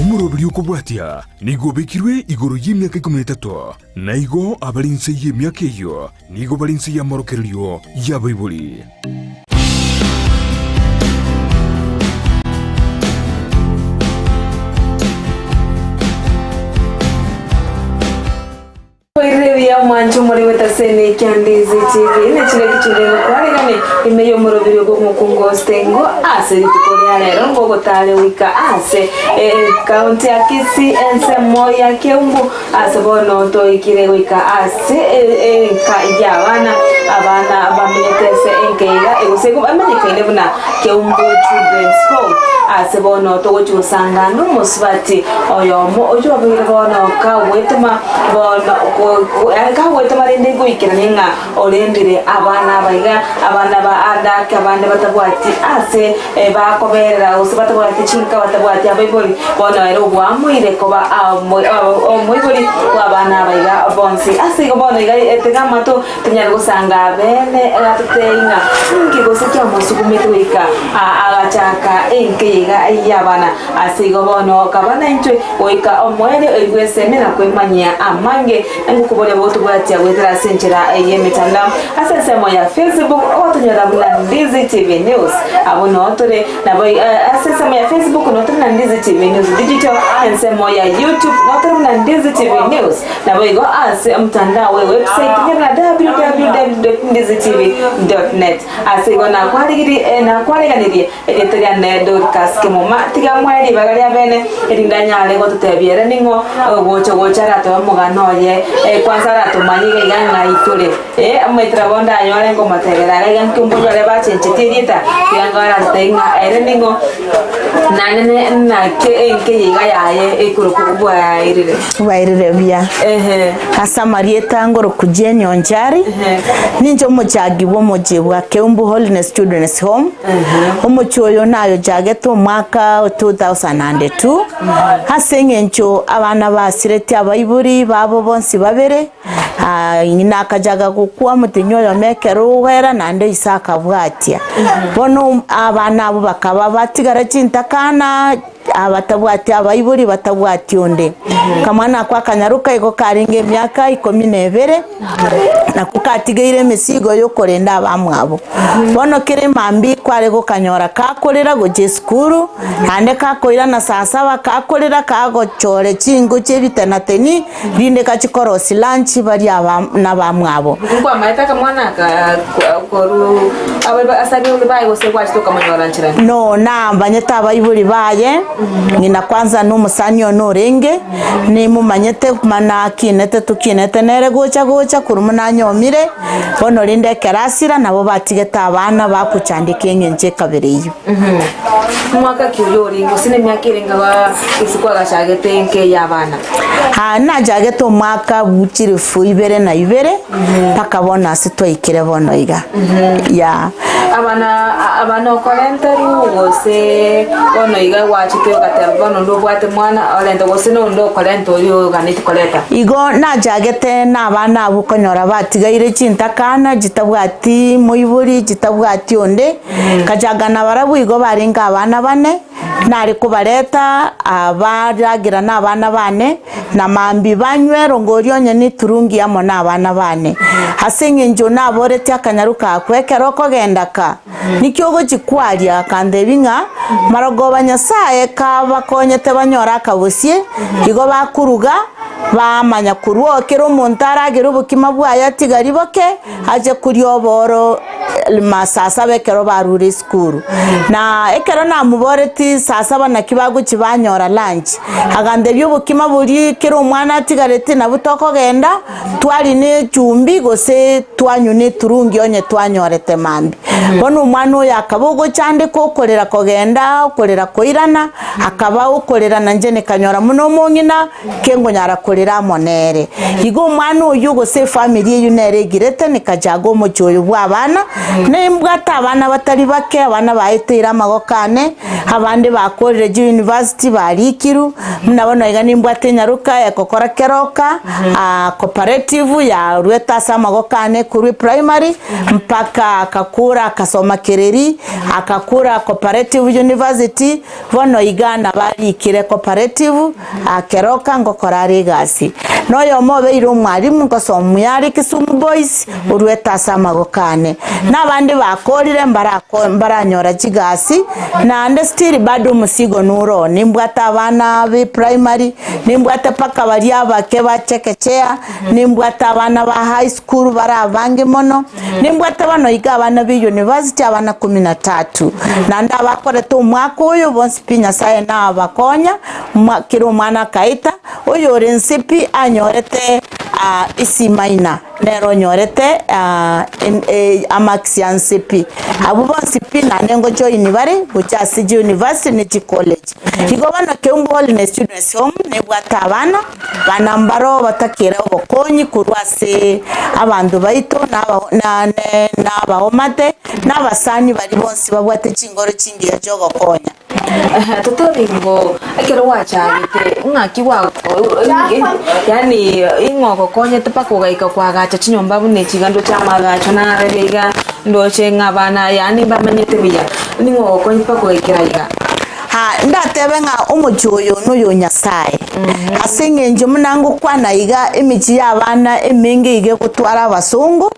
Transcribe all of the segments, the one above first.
Omoroberi okobwatia nigo obekirwe igoro y'emiaka ikomi na etato, na igo abare inse y'emiaka eyio nigo bare inse y'amorokererio y'abaibori. Oirire buya omwancho omore gotasena ekiandizi TV ne chingaki chinde ngokwarigane ime y'omorobiri ogo omokungu Ostengo ase rituko ria rero ngogotare goika ase ekaunti ya Kisii ensemo ya Keumbu ase bono toikire goika ase enka y'abana abana bamenyete ase enka iga gose bamenyekaine buna Keumbu Children's Home ase bono togochi gosanga nomosubati oyomo oyio obeire bono kagwetoma Bono kagwetoma rende goikerania ng'a orendire abana aba iga, abana ba Adaki abande batabwati ase bakoberera, gose batabwati chinka, batabwati abaibori, bono ere obwamoire koba omoibori bw'abana aba iga bonsi. Ase igo bono iga tega amato tonyare gosanga abene atotebi ng'a ninki gose kiamosugumete goika agachaka enka eye iga y'abana. Ase igo bono kaba naintwe goika omoerio oigwe esemi na kwemanyia amange, ngokoboria gotobwatia goetera ase enchera y'emetandao ase ensemo ya Facebook ogotonyora buna Ndizi TV News. Abwo noo tore nabo ase ensemo ya Facebook noo tore na Ndizi TV News Digital, ensemo ya YouTube noo tore buna Ndizi TV News, naboigo ase omotandao we website nyora na www.ndizitv.net. Ase igo nakwariganirie Erieta riane Dorcas Kemuma, tiga moe ribaga ria bene, erinde anyare gototebia ere ning'o ogocha gocha aratoe omogano oye, kwansa aratomanye iga iga ng'ai tore. Eh, omoetera bonde anyore nkomotebera iga iga nki mbonyore bachenchetie erieta, tiga nigo aratotebie ng'a ere ning'o, naende ne naki enka eye iga yaye ekorokwa bwairire. Bwairire buya. Ehe. Ase amarieta ngoroku Jane Onchari, ninche omochagi bw'omochie bwa Keumbu Holiness Children's Home. Omochie oyo nayochagete omwaka o 2002 ase eng'encho abana basiretie abaibori babo bonsi babere, ng'ina akachaga gokwa omotenyi oyomo ekero ogoera naende ise akabwatia. Bono abana abwo bakaba batigara chintakana. Abatabwati abaibori batabwati onde. Akamwana ako akanyaroka igo karenge emiaka ikomi na ebere, nakwo katigeire emesigo y'okorenda abamwabo. Bono kera emambia kware gokanyora kakorera gochia esukuru, naende kakoirana saa saba kakorera kagochore chinko chia ebitenateni, rinde gachia korosia lunch baria aba nabamwabo. Nkwamaete akamwana aka korwa abaibori ase abaibori baye gose gwachete okamonyora nchera? No namanyete abaibori baye, ng'ina kwanza na omosani one orenge, nimomanyete mana akinete tokinete nere gocha gocha korwa buna anyomire, bono rende ekero asira nabo batigete abana bakochandeka eng'encho ekabere eyio. Omwaka ki oyo orenge gose na emiaka erenge gose kwagachagete enka eye y'abana? Aa nachagete omwaka bwa chilifu ibere na ibere mpaka bono ase twaikire bono iga yeah. Abana abana okorenta ru gose bono iga gwachete ogateba bono onde obwate mwana orente gose na onde okorenta oria oganetie koreta? Igo nachagete na abana abwo konyora batigaire chintakana chitabwati moibori chitabwati onde, nkachaka nabarabwo igo barenge abana bane. Nare kobareta abaragera nabana bane, na mambia banywe erongo oria onye neturungi amo nabana bane. Ase engencho naboretie akanyaru kakwe ekero okogenda ka, niki ogochia kwaria? Akantebia ng'a marogoba Nyasaye kabakonyete banyore akabosie, igo bakoruga, bamanya korwa oo kera omonto aragere obokima bwaye atigari boke, ache koria oboro masaa saba ekero barure esukuru. Na ekero namoboretie saa saba naki bagochia banyora lunch, agantebia obokima boria kera omwana atigareti nabwo tokogenda twaria na echumbi gose twanywa na eturungi onye twanyorete mambia. Bono omwana oyo akaba ogochandeka okorera kogenda, okorera koirana, akaba okorera na inche nikanyora buna omong'ina, kengonyara korera. korera amo nere. Igo omwana oyio gose efamiri eyio nere egirete nikachaga omochie oyo bwa abana, nimbwate abana batari bake, abana baeteire amagoko ane, abande bakorire chiuniversity barikirwe, buna bono iga nimbwate enyaroka egokora keroka, cooperative yaruete ase amagoko ane korwa eprimary, mpaka agakora akasoma kereri, agakora cooperative university, Bono iga nabarikire cooperative akeroka ngokora are egasi. Na oyomo obeire omwalimu ngosomia are Kisumu Boys oruete ase amagoko ane. Na abande bakorire mbarako mbaranyora chigasi naende still bado omosigo noro oo. Nimbwate abana be primary, nimbwate mpaka baria abake ba chekechea, nimbwate abana ba high school bare abange mono. Nimbwate bono iga abana be university abana kumi na tatu, naende abakorete omwaka oyo bonsi pi Nyasaye nabakonya, mwa kera omwana akaeta, oyore nse pi anyorete C minor, nere onyorete amarks ya nse pi. Abwo bonsi pi naende ngojoini bare gochia ase chiuniversity ne chicollege. Igo bono Keumbu Holiness Children's Home nebwate abana. Bana mbaro batakere obokonyi korwa ase abanto baito na abaomate, na abasani baria bonsi babwate chingoro chingiya chi'ogokonya. Totebi ngo ekero gwachagete ng'aki gwa yaani ing'o ogokonyete mpaka ogaika koagacha chinyomba buna echi iga ndoche amagacho narebe iga ndoche ng'a abana yaani mbamenyete buya, ning'o ogokonyete mpaka ogaikera iga? Ha, ndatebe ng'a omochie oyo noyo o Nyasae, ase eng'encho buna ngokwana iga emechie y'abana emenge iga egotwara abasongo,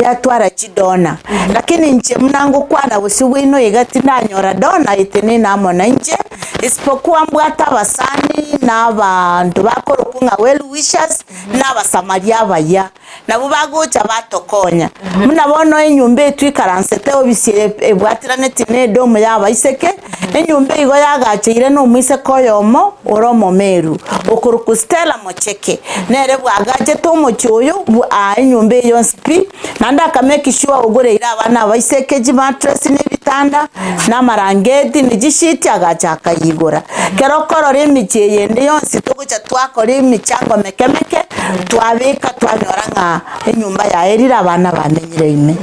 yatwara chidona. Lakini inche buna ngokwana bosio bwaino iga tindanyora dona etenene amo nainche, isipokuwa mbwate abasani na abanto bakorokwa ng'a well wishers, na abasamaria abaya. Nabwo bagocha batokonya. Buna bono enyomba etwikaransete obisi ebwatiraneti na Edomu y'abaiseke, enyomba igo yagacheire nomoiseke oyomo ore omomeru, okorokwa Stella Mocheke, nere bwagachete omochie oyo aa enyomba eye yonsi pi, naende aka make sure ogoreire abana abaiseke chimattress na ebitanda, na amarangeti, na chishiti agacha akayigora. Kero okorora emechie eyende yonsi togocha twakora emechango meke meke, Twabeka twanyora ng'a enyomba yaerire abana bamenyire ime.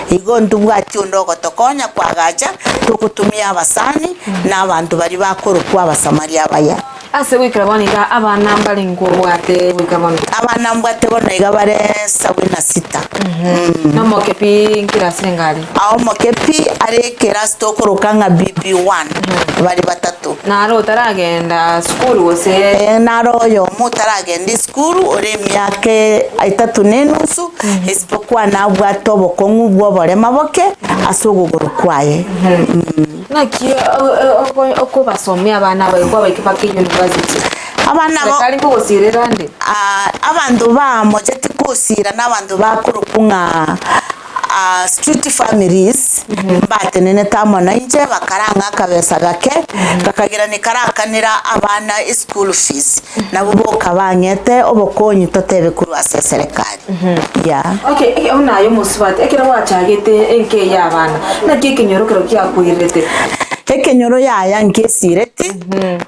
Igo ntobwati onde ogotokonya koagacha, togotumia abasani na abanto baria bakorokwa Abasamaria abaya. Ase goikera bono iga abana mbare nkobwate goika bono. Abana mbwate bono iga bare sabini na sita. Nomoke pi nkirasi renge aria? Omoke pi are ekerasi tokoroka ng'a BB1, bare batato. Naro otaragenda sukuru gose? Ee, naro oyomo otaragenda esukuru ore emiaka etato na enusu, isipokuwa nabwate obokong'u bw'oborema boke ase ogogoro kwaye. Naki okobasomia abana aba kwabaika mpaka university? Abana aba Serikali nkogosirera ande? Abanto bamocheti kosira nabanto bakorokwa ng'a Street families mbatenenete amo nainche bakarang'a akabesa gake gakagira nikarakanera abana eschool fees nabwo boka bang'ete obokonyi totebe korwa ase eserekari yeah. Okay, eke buna aye omosubati, ekero gwachagete enka eye ya abana, naki ekenyoro kero kiakoirerete? Ekenyoro yaya nkesireti,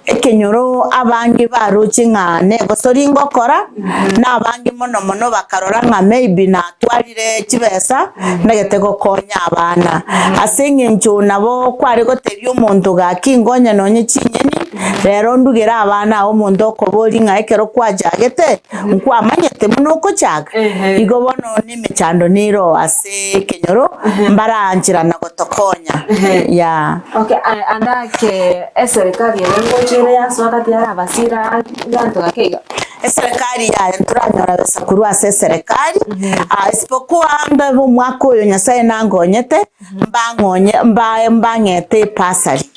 ekenyoro abange baroche ng'a negosori ngokora, na abange mono mono bakarora ng'a maybe natwarire chibesa ndagete gokonya abana. Ase eng'encho nabo kware gotebia omonto gaki nkonye nonye chinyeni, rero ndugere abana aba omonto okoboria ng'a ekero kwachagete, nkwamanyete buna okochaka? Igo bono na emechando nere oo ase ekenyoro, mbaraancherana gotokonya yeah. Okay, ande ake eserikari ere ngocha ere yasoa gati yarabasira abanto gake iga. Eserekari yaye ntoranyora besa korwa ase eserekari, isipokuwa ndabe omwaka oyo Nyasaye nangonyete, mbang'onye mbae mbang'ete ebasari,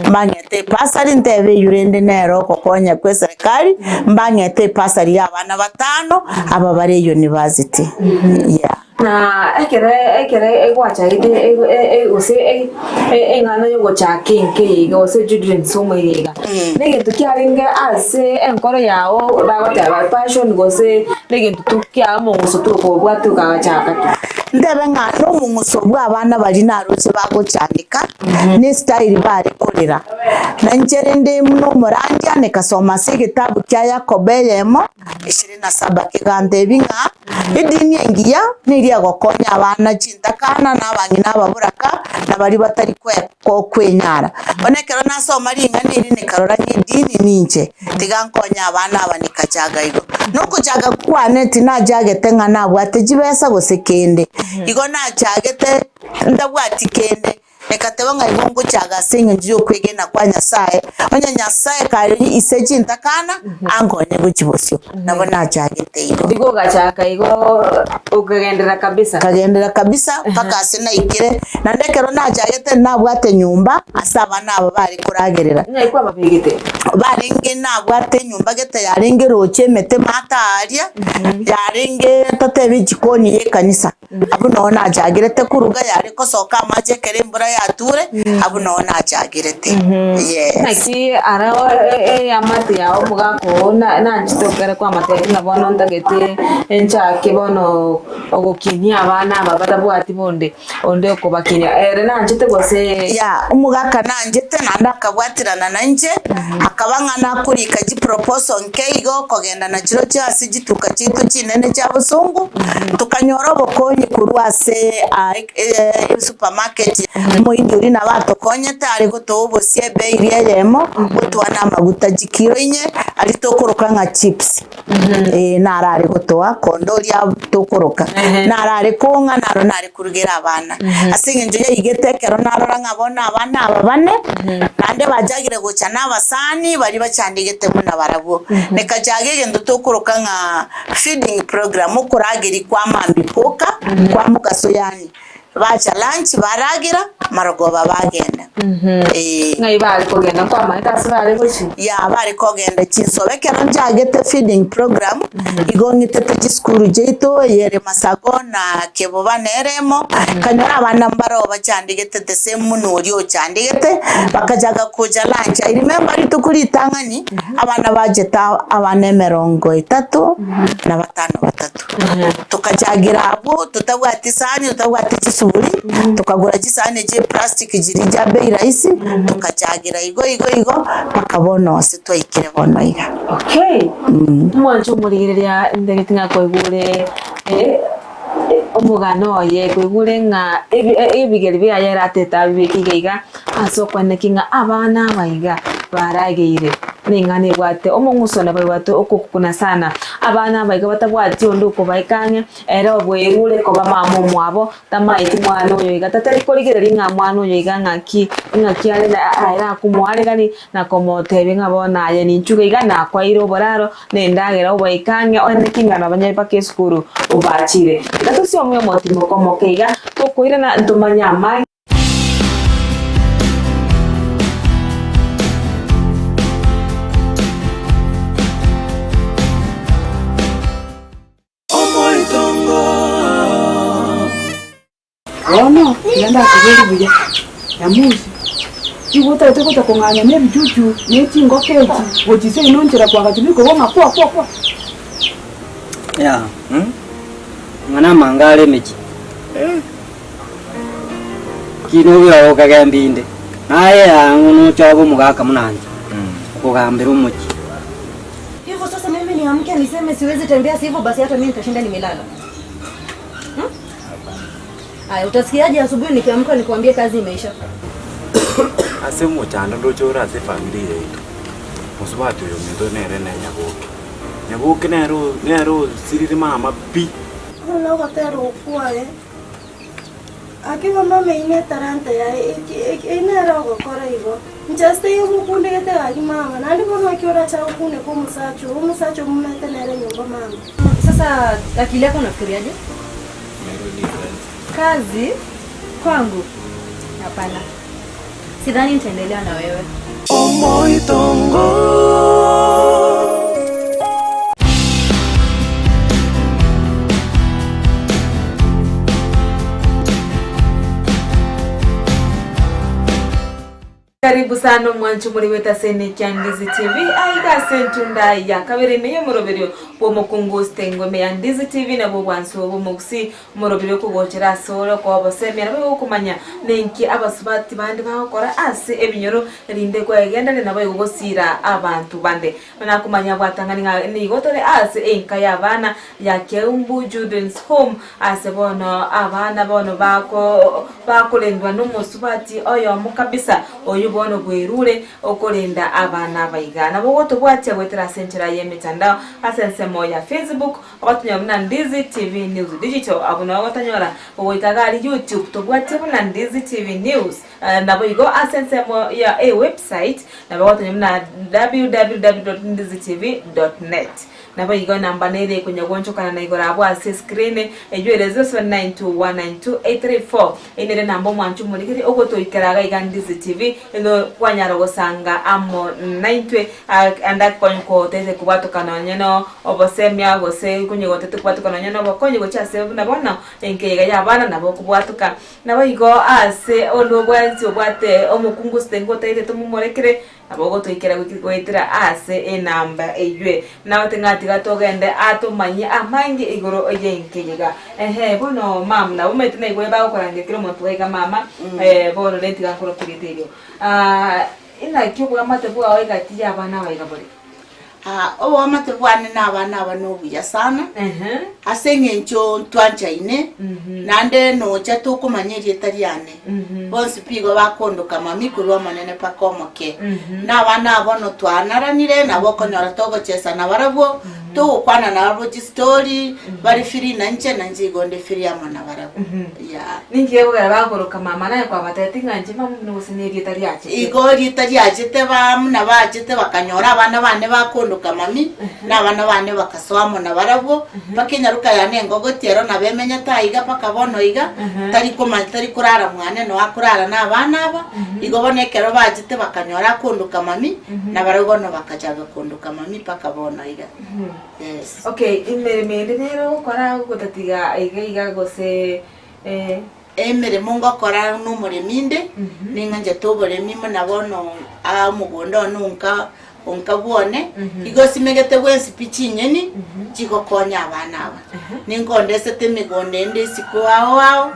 mbang'ete ebasari ntebe eywo rende nere ogokonya kwa eserekari, mbang'ete ebasari ya abana batano, aba bare university, yeah. Na ekero ekero egwachagete ego e- e gose e- e- eng'ana yogochaka enka eye iga gose children's home eye iga, na egento kiarenge ase enkoro yago bagoteba passion gose na egento tu kiago omonguso tu okobwate okagachaka tu. Ntebe ng'a nomong'uso bwa abana baria naroche bagochandeka, na estyle bare korera. Na inche rende buna omorandia nikasoma ase egetabu kia Yakobo eyemo. 27 Kegantebi ng'a edini engiya neria egokonya abana chintakana na abang'ina ababoraka na baria batari kwenyara. Bono ekero nasoma ring'ana eri nikarora ng'a edini ninche, tiga nkonye abana aba nikachaga igo. Nokochaga kwane tinachagete ng'a nabwate chibesa gose kende, igo nachagete ntabwati kende. Ekateba ng'a igo ngochaga ase engencho y'okwegena kwa Nyasae, onye Nyasae kare ise chintakana, ankonye gochia bosio. Nabo nachagete igo. Igo ogachaka igo okagenderera kabisa. Nkagenderera kabisa mpaka ase naikire, naende ekero nachagete nabwate enyomba ase abana aba bare koragerera. Ng'ai kwababegete? Barenge nabwate enyomba gete yarenge roche emete maate aaria, yarenge totebe ejikoni ya ekanisa. Abwo noo nachagerete koruga yare kosoka amache ekero embura yature, abwo noo nachagerete. Yes. Naki ara eamate yao omogaka oo nanchete okere kwamatebi ng'a bono ntagete nchake bono ogokinia abana aba batabwati bonde onde okobakinia. Ere nanchete gose? Ya, omogaka nanchete naende akabwaterana nainche, akaba ng'a nakorika chiproposal nke igo okogenda nachirochio ase chituka chiaito chinene chia bosongo, tokanyora obokonyi korwa ase esupermarket, omohindi oria nabo atokonyete are gotoa obosie ebei eria eyemo, otoa na amaguta chikiro inye, aria tokoroka ng'a chips, eh naro are gotoa konda oria tokoroka, naro are kong'a naro nare korugera abana. Ase eng'encho yaigete ekero narora ng'a bono abana aba bane, naende bachakire gocha na abasani baria bachandegete buna barabwo. Nekachaga egento tokoroka ng'a feeding program, okorageria kwa mambia koka, kwa mogaso yaani bacha lunch baragera, marogoba bagenda. Eeh. Ng'ai bare kogenda? Nkwamaete ase bare gochia? Yah bare kogenda chinsobo. Ekero nchagete feeding program, igo ng'itete chisukuru chiaito, eyere Masago na Keboba nere emo, nkanyora abana mbaroo bachandegete the same muna oria ochandegete, bakachaka gocha lunch. I remember rituko ritang'ani, abana bachete abana emerongo etato na batano batato. Tokachagira abwo totabwati esani, totabwati chisuguri, tokagora chisani echia eplastic chiria chia bei rahisi, tokachagira igo igo igo mpaka bono ase twaikire bono iga. Okay, omwancho omorigereria ndagete ng'a kwaigure omogano oye, kwaigure ng'a ebigeri biaye ere atete abibeke iga iga ase okwaneki ng'a abana aba iga barageire. Ning'ana ebwate omong'uso na baibwate okokuna sana. Abana aba iga batabwati onde okobaika ang'e, ere oboerure koba mama omwabo, tamaeti mwana oyo iga, tatari korigereria ng'a mwana oyo iga ng'aki, ng'aki are ere akomoaregani na komotebia ng'a bono aye ninchuge iga nakwaire oboraro na endagera obaike ang'e onye ki ng'a nabanyare mpaka esukuru obachire. Iga tosiomie omotimoko omoke iga, tokoirana ntomanye amange. Bono tiga ndakoberie buya, Nyamusi, nigo otagete gocha kong'anya na ebichuchu ne chingoko echi gochia seino nchera kwagacha bikoba ng'a kwa kwa kwa. Yaa, ng'a namanga are emechie. Ki nobira okagenda inde, naye ang'o nochobe omogaka buna inche, okogambera omochie. Hivyo sasa mimi niamke niseme siwezi tembea, si hivyo basi hata mimi nitashinda nimelala. Hmm? Aya, utasikiaje asubuhi nikiamka nikwambie kazi imeisha? Ase omochando ndoche ore ase efamiri yaito, mosubati oyo ominto nere ne Nyaboke. Nyaboke nere nere osirire mama pi. Bono ogotera okwaye, Akiba mama eyio netalanta yaye, eyio nere ogokora igo. Inche ase taiyo mokundegete gaki mama, naende bono naki orache agokundeka omosacha oo, omosacha omomete nere nyomba mama. Sasa akili yako unafikiriaje? Kazi kwangu? Hapana. Sidhani nitaendelea na wewe. Karibu sana omwancho omorigwete ase Enekia Ndizi TV aiga ase entunda ya kabere ime y'omoroberio bw'omokungu Stengo ime ya Ndizi TV nabwo obwansu bw'omogusii omoroberio okogochera ase ore okoa obosemia nabo ogokomanya ninki abasubati bande bagokora ase ebinyoro erinde kwegendereria naboigo gosira abanto bande. Nakomanya bwatang'ani ng'a nigo tore ase enka y'abana ya Keumbu Children's Home ase bono abana bono bako bakorendwa nomosubati oyomo kabisa oyio bono bwerure okorenda abana aba iga. Nabo ogotobwatia goetera ase enchera y'emetandao ase ensemo ya Facebook ogotonyora buna Ndizi TV News Digital abwo nabo ogotonyora gogoika iga aria YouTube tobwatie buna Ndizi TV News. Naboigo ase ensemo ya ewebsite nabo ogotonyora buna www.ndizitv.net. Naboigo enamba nere ekonya goonchokana na igoro abwo ase escreen eyio ere 0792192834. Eyio nere enamba omwanche omorigereria ogotoikera iga iga Ndizi TV ino kwanyara gosanga amo naintwe ande akonye kotete kobwatoka nonye no obosemia gose konye gotete kobwatoka nonye na obokonyi gochia ase buna bono enka iga ya abana nabo okobwatoka. Naboigo ase onde obwansi obwate omokungu gose tengo otaete tomomorekere, nabo ogotoikera goetera ase enamba eywe. Nagote ng'a tiga togende atomanyie amange igoro y'enkeiga. Ehe, bono mama, nabo omanyete naigure bagokorangeria kera omonto iga mama, bono rende tiga nkorokie erieta erio. Inaki oboamate bwao egati y'abana aba iga bore? Oboamate bwane nabana aba nobuya sana, ase eng'encho ntwanchaine, naende nocha tokomanya erieta riane, bonsi pi igo bakondoka mami korwa omonene mpaka omoke. Na abana aba bono twanaranire, nabo okonyora togochesa nabarabwo, togokwana nabarabwo chistori, bare free na inche, na inche igo nde free amo nabarabwo, yeah. Ninki gekogera bakoroka mama naye kwabatebetie ng'a inche mama omino gose nerieta riachete? Igo erieta riachete ba buna bachete bakanyora abana bane bakondoka mami, na abana bane bakasoa amo nabarabwo, mpaka enyaroka yane engogoti ero nabo emenyete aiga mpaka bono iga, tari koma tari korara mwane noo akorara na abana aba, igo bono ekero bachete bakanyora akondoka mami, nabarabwo bono bakachaka kondoka mami mpaka bono iga, yes. Okay, emeremo ende nere ogokora gotatiga iga iga gose eh. Emeremo ngokora nomoremi inde, ning'anchete oboremi buna bono aa omogondo one onka onka bwone, igo simegete bwensi pi chinyeni, chigokonya abana aba. Ninkondesete emegondo ende isiko ao ao,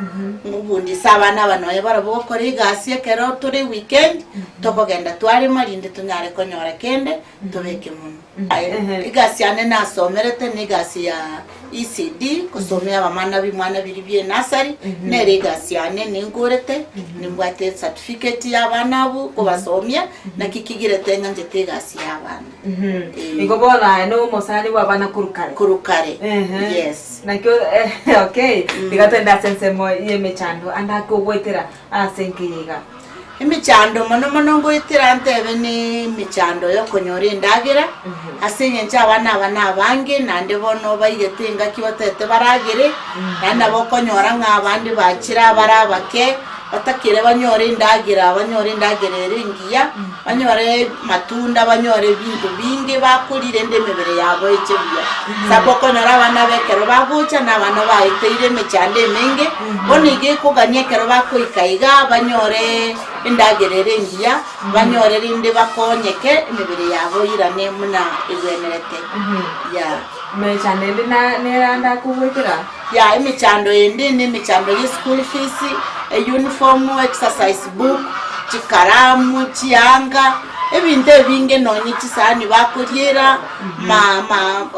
ngobundisa abana aba nonye barabwo gokora egasi ekero tore weekend, tokogenda twarema rinde tonyare konyora kende, tobeke mono. Egasi yane nasomerete na egasi ya ECD, gosomia abamana bimwana biria bie nursery, nere egasi yane ningorete, nimbwate certificate ya abana abwo, kobasomia, naki kigirete ng'anchete egasi ya abana. Eh. Igo bono aye na omosani bwa abana korwa kare. Korwa kare, Ehe. yes. Nakio okay, tiga togende ase ensemo ya emechando ande ake ogoetera ase enkiya iga. Emechando mono mono ngoetera ntebe nemechando yokonyora endagera, ase eng'encho abana aba nabange naende bono baigete engaki batagete baragere, naende nabo okonyora ng'a abande bachire abare abake, batakire banyore endagera banyore endagera ere engiya, banyore amatunda banyore ebinto binge bakoria rende emebere yabo eche buya. Sababu okonyora abana aba ekero bagocha na abana baeteire emechando emenge, bono iga ekogania ekero bakoika iga banyore endagera ere engiya, banyore rende bakonyeke emebere yabo eirane buna egwenerete, yeah. Emechando ende na nere ande akogoetera? Yeah, emechando ende ne emechando ye school fees, euniform, exercise book, chikaramu, chianga, ebinto ebinge nonye chisahani bakoriera, ma ma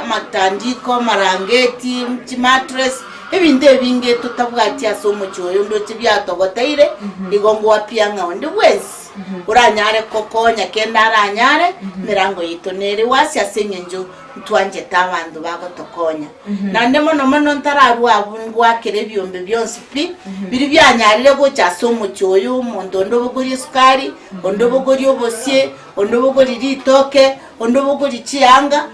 amatandiko, amarangeti, chimattress, ebinto ebinge totabwati ase omochie oyo ndoche biatogoteire, igo ngwapia ng'a onde bwensi oranyare kokonya kende aranyare, emerango yaito nere wasi ase eng'encho ntwanchete abanto bagotokonya. Naende mono mono ntararua abwo ngoakere ebiombe bionsi pi, biria bianyarire gocha ase omochie oyo, omonto onde obogorie esukari, onde obogorie obosie, onde obogorie ritoke, onde obogorie chianga,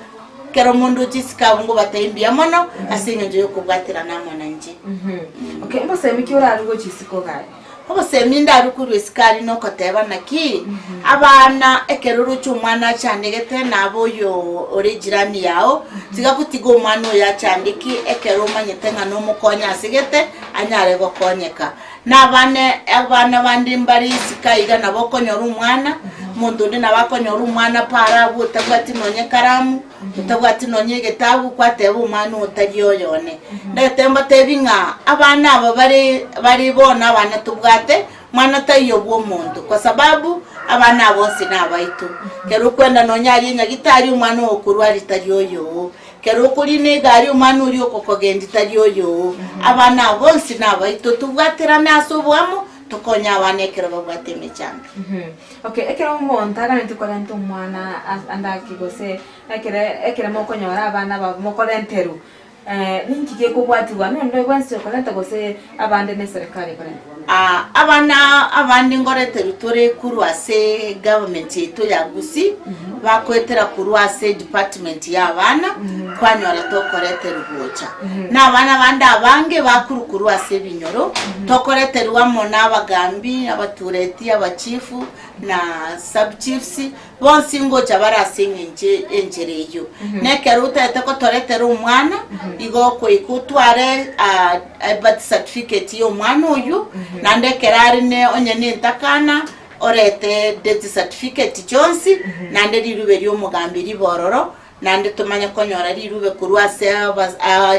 kera omonto oche isiko abwo ngobatebie mbuya mono, ase eng'encho ya okobwaterana amo nainche. Okay, mosemi ki orarue gochia isiko iga aye? Obosemi ndabe korwa isiko aria nokoteba naki, abana ekero oroche omwana achandegete nabe oyo ore ejirani yao, tiga gotiga omwana oyo achandeke ekero omanyete ng'a nomokonye asegete anyare gokonyeka. Na abana abana bande mbare isiko aiga nabo okonyora omwana, omonto onde nabo akonyora omwana para abwo otabwati nonye ekaramu, otabwati nonye egetabu kwateba omwana oo tari oyone. Ndagete mbatebi ng'a abana aba bare bare bono abana tobwate, mwana taiyo bwa omonto kwa sababu abana aba bonsi nabaito. Kero okwenda nonye aria nyagitari omwana oo okorwa aria tari oyoo, kero okorina egari omwana oria okokogendi tari oyoo. Abana aba bonsi nabaito tobwaterane ase oboamo tokonye abana ekero babwate emechando. Okay, ekero omonto aganeti korenta omwana ase ande ake gose ekere ekere mokonyora abana aba mokorenterwa, ninki gekobwatigwa? Nonde bwensi okorenta gose abande ne eserekari ekorenta? Abana abande ngoreterwa tore korwa ase egovernment yaito ya Gusii, bakoetera korwa ase edepartment ya abana, kwanyora tokoreterwa gocha. Na abana bande abange bakorwa korwa ase ebinyoro, tokoreterwa amo na abagambi, abatureti, abachifu, na sub chiefs, bonsi ngocha bare ase eng'encho enchera eyio. Na ekero otagete gotoretera omwana, igo okoika otware ebirth certificate ya omwana oyio, naende ekero are ne onye ne entakana, orete death certificate chionsi, naende rirube ria omogambi ribe ororo, Naende tomanye konyora rirube korwa ase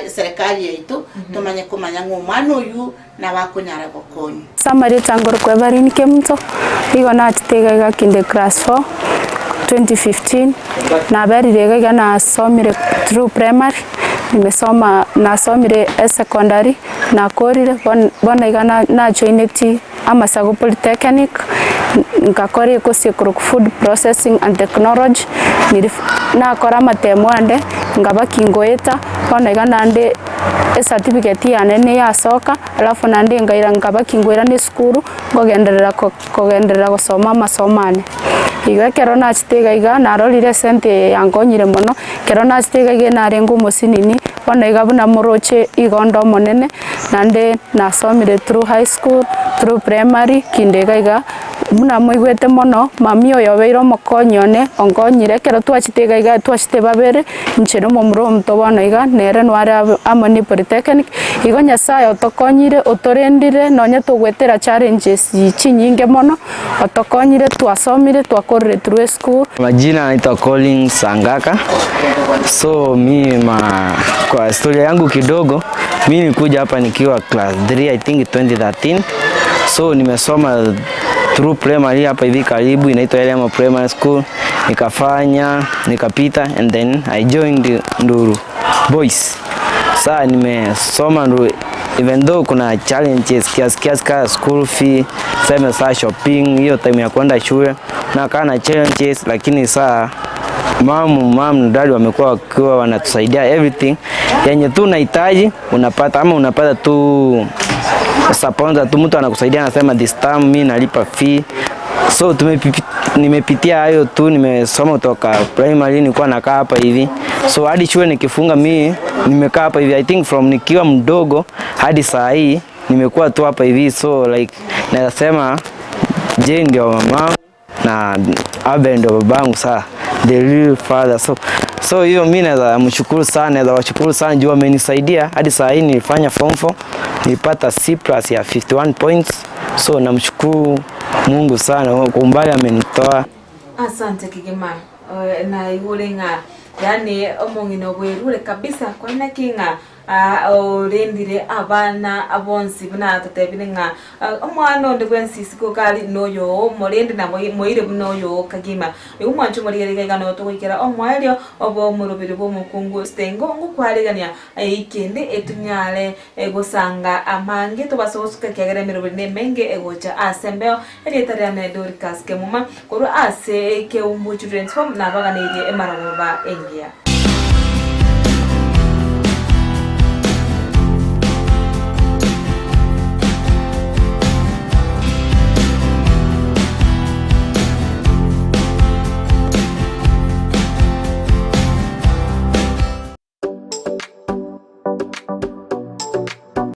eserekari yaito, tomanye komanya ng'a omwana oyio nabo akonyara gokonywa. Ase amarieta ngorokwa Evelyn Kemunto, nigo nachete iga iga kinde class four, 2015, naberire iga iga nasomire through primary, nimesoma nasomire esecondary, nakorire, bono iga najoineti Amasago Polytechnic, ngakora ekosi ekorokwa Food Processing and Technology, nakora amatemo ande, nkaba kingoeta, bono iga naende ecertificate yane neyasoka, alafu naende nkaira nkaba kinkoirana esukuru, nkogenderera ko kogenderera gosoma amasomo ane. Igo ekero nachete iga iga, narorire esente eye yankonyire mono, ekero nachete iga iga narenge omosinini, bono iga buna moroche igo onde omonene, Naende nasomire through high school, through primary, kinde iga iga, buna moigwete mono, mami oyo obeire omokonyi one, onkonyire, ekero twachete iga iga twachete babere, inche na omomura omonto bono iga, nere nware abe amo ne polytechnic, igo Nyasaye otokonyire, otorendire, nonye togoetera challenges chinyinge mono, otokonyire twasomire, twakorire through eschool. Majina naitwa Collins Sangaka. So mi ma, kwa historia yangu kidogo mi nilikuja hapa nikiwa class 3 I think 2013. So nimesoma through primary hapa hivi karibu inaitwa Eliamo Primary School, nikafanya nikapita and then I joined Nduru Boys. Saa nimesoma Nduru even though kuna challenges kiasi kiasi ka school fee, seme saa shopping, hiyo time ya kwenda shule nakaa na challenges, lakini saa mamu mam na dadi wamekuwa wakiwa wanatusaidia everything yenye tu unahitaji unapata, ama unapata tu sponsor tu, mtu anakusaidia anasema this time mi nalipa fee. So tumepipi, nimepitia hayo tu, nimesoma kutoka primary, nilikuwa nakaa hapa hivi, so hadi shule nikifunga mi nimekaa hapa hivi, I think from nikiwa mdogo hadi saa hii nimekuwa tu hapa hivi, so like naweza sema Jane ndio mama na Abel ndio babangu, saa the real father. So so hiyo mi naweza mshukuru sana, naweza washukuru sana juu wamenisaidia hadi saa hii. Nilifanya form 4 nilipata C plus ya 51 points, so namshukuru Mungu sana kwa umbali amenitoa. Asante kegima, naigure ng'a yaani omong'ina obwerure kabisa, kore naki ng'a Orendire abana bonsi buna totebire ng'a omwana onde bwensi isiko kare noyoo, morende na moire buna oyoo kagima. Igo mwanche omorigereria iga iga notogoikera omoerio bw'omoroberi bw'omokungu Stengo ngokwaregania eikende etunyare gosanga amange tobase gosuka ekiagera emeroberi nemenge egocha ase embeo. Erieta riane Dorcas Kemuma korwa ase Keumbu Children's Home nabaganeirie emarogoba engiya.